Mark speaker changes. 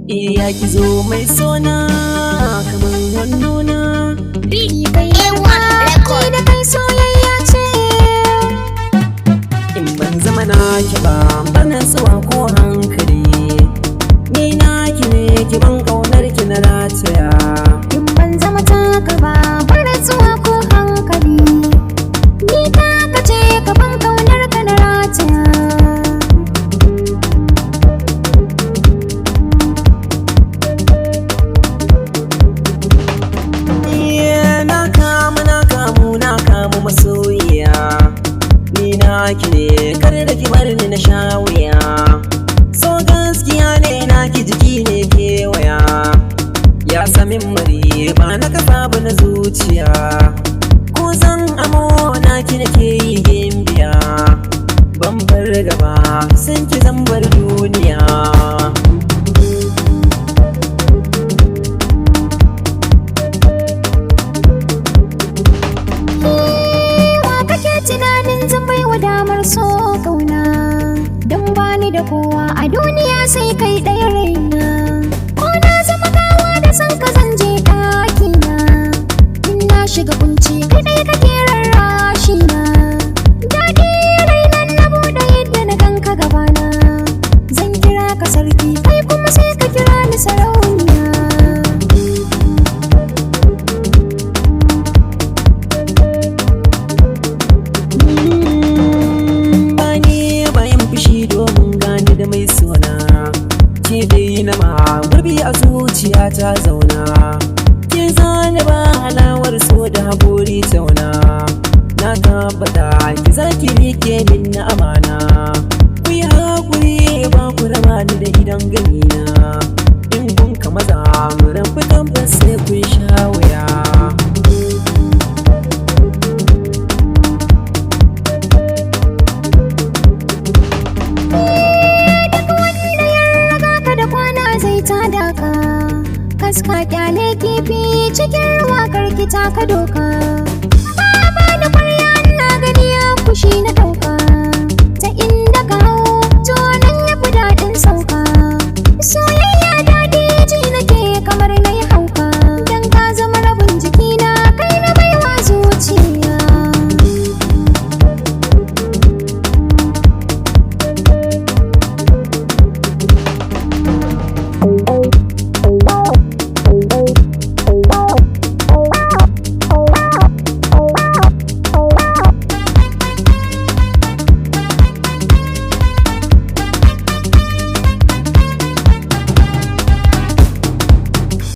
Speaker 1: Iya ki zo mai sona kamar hannuna.
Speaker 2: Kai yawa da kai soyayya ce.
Speaker 1: In ban zama naki ba, bana tsuwa ko hankali. Ni naki ne, ki ban kaunar ki na rataya.
Speaker 2: In ban zama taka ba, bar tsuwa ko hankali. Ni taka ce, ka ban kaunar ka na rataya.
Speaker 1: Iya na kamu, na kamu, na kamu masoyiya. Ni naki ne, kar da ki bar ni na sha wuya. So gaskiya ne, naki jiki ne kewaya. Ya samin mari ba na kafa ba na zuciya. Ko zan amo naki nake yi gimbiya. Ban bar gaba san ki zan bar duniya.
Speaker 2: Wa kake tunanin zan baiwa damar so kauna? Don bani da kowa a duniya sai kai ɗaya raina. Ko na zama gawa da san ka zan je ɗakina. In na shiga kunci kai ɗaya kake rarrashi na. Daɗi rainan na buɗe yadda na ganka gabana. Zan kira ka sarki, kai kuma sai ka kira ni sarauniya.
Speaker 1: Bani bayan fushi domin gani da mai sona. Ke dai na ma gurbi a zuciya ta zauna. Ke zane ba halawar so da haƙuri tauna. Na tabbata ki za ki rike min na amana. Ku yi haƙuri ba ku raba ni da idan ganina. In kun ka maza mu rabu tabbas sai kun sha wuya.
Speaker 2: Raga ka da kwana zai tada ka. Kaska kyale kifi cikin ruwa karkita ka doka.